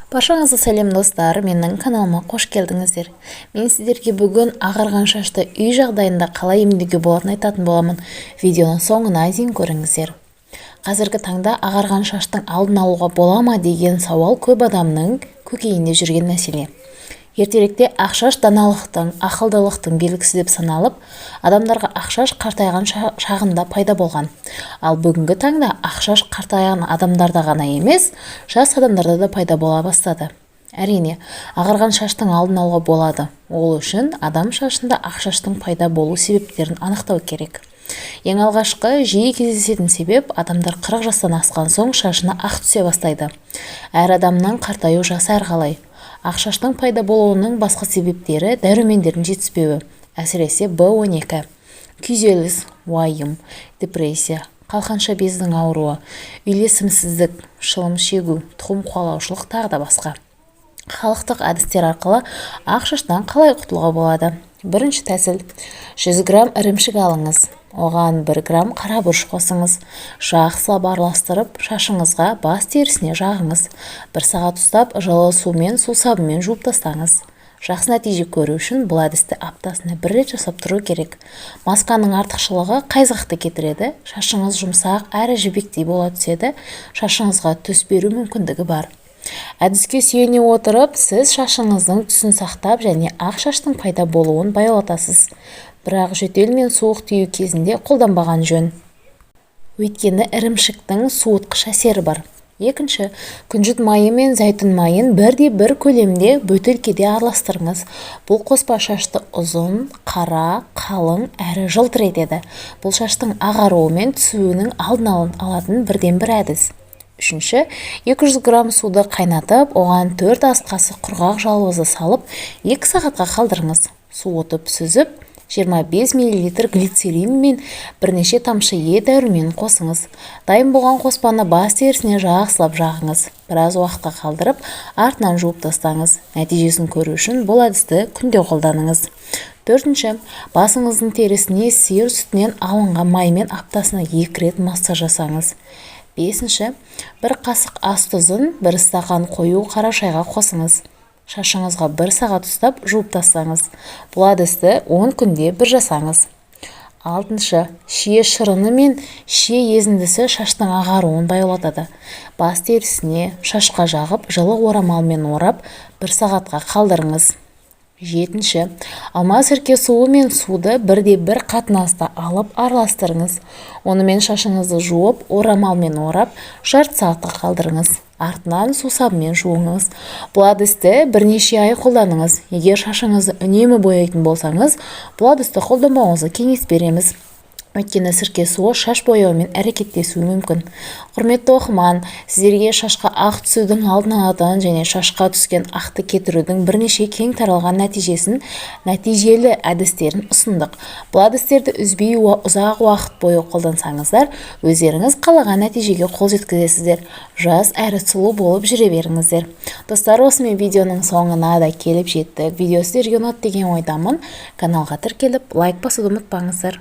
Баршаңызға сәлем, достар! Менің каналыма қош келдіңіздер. Мен сіздерге бүгін ағарған шашты үй жағдайында қалай емдеуге болатынын айтатын боламын. Видеоның соңына дейін көріңіздер. Қазіргі таңда ағарған шаштың алдын алуға бола ма деген сауал көп адамның көкейінде жүрген мәселе. Ертеректе ақ шаш даналықтың, ақылдылықтың белгісі деп саналып, адамдарға ақ шаш қартайған шағында пайда болған. Ал бүгінгі таңда ақ шаш қартайған адамдарда ғана емес, жас адамдарда да пайда бола бастады. Әрине, ағарған шаштың алдын алуға болады. Ол үшін адам шашында ақ шаштың пайда болу себептерін анықтау керек. Ең алғашқы жиі кездесетін себеп: адамдар 40 жастан асқан соң шашына ақ түсе бастайды. Әр адамның қартаю жасы әрқалай. Ақ шаштың пайда болуының басқа себептері: дәрумендердің жетіспеуі, әсіресе В12, күйзеліс, уайым, депрессия, қалқанша безінің ауруы, үйлесімсіздік, шылым шегу, тұқым қуалаушылық, тағы да басқа. Халықтық әдістер арқылы ақ шаштан қалай құтылуға болады? Бірінші тәсіл: 100 грамм ірімшік алыңыз. Оған 1 грамм қара бұрыш қосыңыз. Жақсылап араластырып, шашыңызға, бас терісіне жағыңыз. Бір сағат ұстап, жылы сумен, сусабынмен жуып тастаңыз. Жақсы нәтиже көру үшін бұл әдісті аптасына бір рет жасап тұру керек. Масканың артықшылығы: қайызғақты кетіреді, шашыңыз жұмсақ әрі жібектей бола түседі, шашыңызға түс беру мүмкіндігі бар. Әдіске сүйене отырып, сіз шашыңыздың түсін сақтап және ақ шаштың пайда болуын баяулатасыз. Бірақ жөтел мен суық тию кезінде қолданбаған жөн, өйткені ірімшіктің суытқыш әсері бар. Екінші: күнжіт майы мен зәйтүн майын бірдей бір көлемде бөтелкеде араластырыңыз. Бұл қоспа шашты ұзын, қара, қалың әрі жылтыр етеді. Бұл шаштың ағаруы мен түсуінің алдын алатын бірден бір әдіс. Үшінші: 200 грамм суды қайнатып, оған 4 ас қасық құрғақ жалбызды салып, 2 сағатқа қалдырыңыз. Суытып, сүзіп, 25 мл глицерин мен бірнеше тамшы Е дәруменін қосыңыз. Дайын болған қоспаны бас терісіне жақсылап жағыңыз. Біраз уақытқа қалдырып, артынан жуып тастаңыз. Нәтижесін көру үшін бұл әдісті күнде қолданыңыз. Төртінші: басыңыздың терісіне сиыр сүтінен алынған маймен аптасына 2 рет массаж жасаңыз. Бесінші: бір қасық ас тұзын бір стақан қою қара шайға қосыңыз. Шашыңызға бір сағат ұстап, жуып тастаңыз. Бұл әдісті 10 күнде бір жасаңыз. Алтыншы: шие шырыны мен шие езіндісі шаштың ағаруын баяулатады. Бас терісіне, шашқа жағып, жылы орамалмен орап, бір сағатқа қалдырыңыз. Жетінші: алма сірке суы мен суды бірде бір қатынаста алып, араластырыңыз. Онымен шашыңызды жуып, орамалмен орап, жарты сағатқа қалдырыңыз. Артынан сусабынмен жуыңыз. Бұл әдісті бірнеше ай қолданыңыз. Егер шашыңызды үнемі бояйтын болсаңыз, бұл әдісті қолданбауыңызға кеңес береміз, өйткені сірке суы шаш бояуымен әрекеттесуі мүмкін. Құрметті оқырман, сіздерге шашқа ақ түсудің алдын алатын және шашқа түскен ақты кетірудің бірнеше кең таралған нәтижелі әдістерін ұсындық. Бұл әдістерді үзбей, ұзақ уақыт бойы қолдансаңыздар, өздеріңіз қалаған нәтижеге қол жеткізесіздер. Жас әрі сұлу болып жүре беріңіздер. Достар, осымен видеоның соңына да келіп жеттік. Видео сіздерге ұнады деген ойдамын. Каналға тіркеліп, лайк басуды ұмытпаңыздар.